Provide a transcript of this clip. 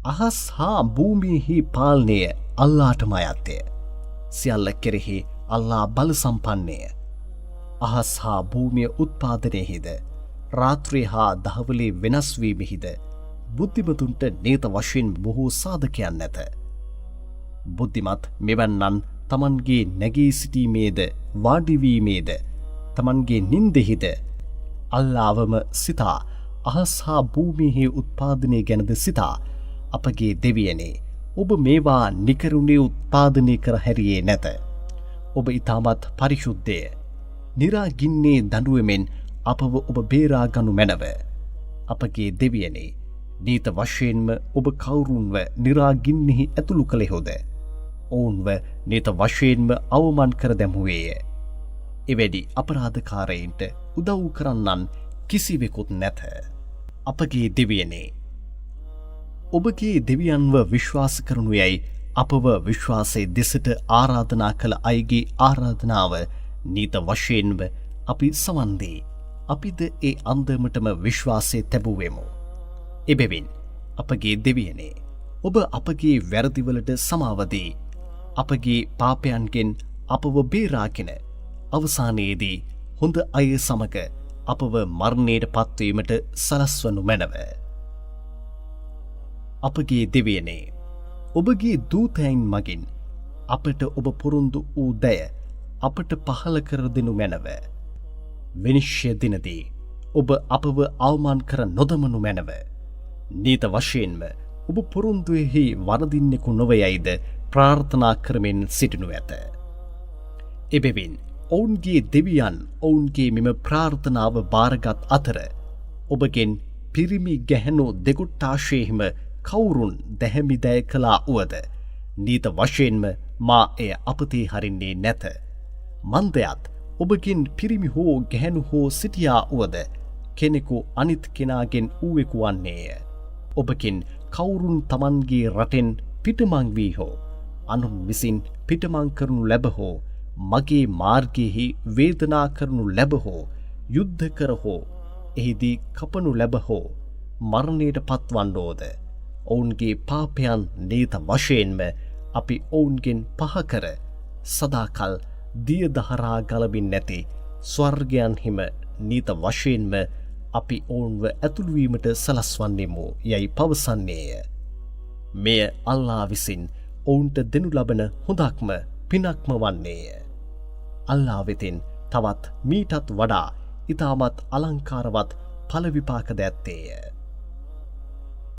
අහස් හා භූමියෙහි පාලනය අල්ලාටම අයත්ය. සියල්ල කෙරෙහි අල්ලා බල සම්පන්නය. අහස් හා භූමිය උත්පාදනයෙහිද රාත්‍රිය හා දහවලේ වෙනස් වීමෙහිද බුද්ධිමතුන්ට නියත වශයෙන් බොහෝ සාධකයන් නැත. බුද්ධිමත් මෙවැන්නන් තමන්ගේ නැගී සිටීමේද වාඩිවීමේද තමන්ගේ නින්දෙහිද අල්ලාවම සිතා අහස් හා භූමියෙහි උත්පාදනය ගැනද සිතා අපගේ දෙවියනේ, ඔබ මේවා නිකරුණේ උත්පාදනය කර හැරියේ නැත. ඔබ ඉතාමත් පරිශුද්ධය. නිරාගින්නේ දඬුවමෙන් අපව ඔබ බේරා ගනු මැනව. අපගේ දෙවියනේ, නීත වශයෙන්ම ඔබ කවුරුන්ව නිරාගින්නෙහි ඇතුළු කළෙහොද ඔවුන්ව නීත වශයෙන්ම අවමන් කර දැමුවේය. එවැඩි අපරාධකාරයින්ට උදව් කරන්නන් කිසිවෙකුත් නැත. අපගේ දෙවියනේ, ඔබගේ දෙවියන්ව විශ්වාස කරනු යැයි අපව විශ්වාසයේ දෙසට ආරාධනා කළ අයගේ ආරාධනාව නීත වශයෙන්ම අපි සවන් දී අපිද ඒ අන්දමටම විශ්වාසය තැබුවෙමු. එබැවින් අපගේ දෙවියනේ, ඔබ අපගේ වැරදිවලට සමාව දී අපගේ පාපයන්ගෙන් අපව බේරාගෙන අවසානයේදී හොඳ අය සමග අපව මරණයට පත්වීමට සලස්වනු මැනව. අපගේ දෙවියනේ, ඔබගේ දූතයන් මගින් අපට ඔබ පොරොන්දු වූ දය අපට පහළ කර දෙනු මැනව. විනිශ්චය දිනදී ඔබ අපව අවමන් කර නොදමනු මැනව. නීත වශයෙන්ම ඔබ පොරොන්දුවෙහි වරදින්නෙකු නොවයයිද ප්‍රාර්ථනා කරමින් සිටිනු ඇත. එබැවින් ඔවුන්ගේ දෙවියන් ඔවුන්ගේ මෙම ප්‍රාර්ථනාව භාරගත් අතර ඔබගෙන් පිරිමි ගැහැණු දෙකොට්ටාශයෙහිම කවුරුන් දැහැමි දය කළා වුවද නීත වශයෙන්ම මා එය අපතේ හරින්නේ නැත. මන්දයත් ඔබගෙන් පිරිමි හෝ ගැහැණු හෝ සිටියා වුවද කෙනෙකු අනිත් කෙනාගෙන් ඌවෙකු වන්නේය. ඔබගෙන් කවුරුන් තමන්ගේ රටෙන් පිටමං වී හෝ අනුන් විසින් පිටමං කරනු ලැබ හෝ මගේ මාර්ගයෙහි වේදනා කරනු ලැබ හෝ යුද්ධ කර හෝ එහිදී කපනු ලැබ හෝ මරණයට පත්වන්නෝද ඔවුන්ගේ පාපයන් නීත වශයෙන්ම අපි ඔවුන්ගෙන් පහ කර සදාකල් දිය දහරා ගලමින් නැති ස්වර්ගයන්හිම නීත වශයෙන්ම අපි ඔවුන්ව ඇතුළුවීමට සලස්වන්නෙමු යැයි පවසන්නේය. මෙය අල්ලා විසින් ඔවුන්ට දෙනු ලබන හොඳක්ම පිනක්ම වන්නේය. අල්ලා වෙතින් තවත් මීටත් වඩා ඉතාමත් අලංකාරවත් ඵල විපාකද ඇත්තේය.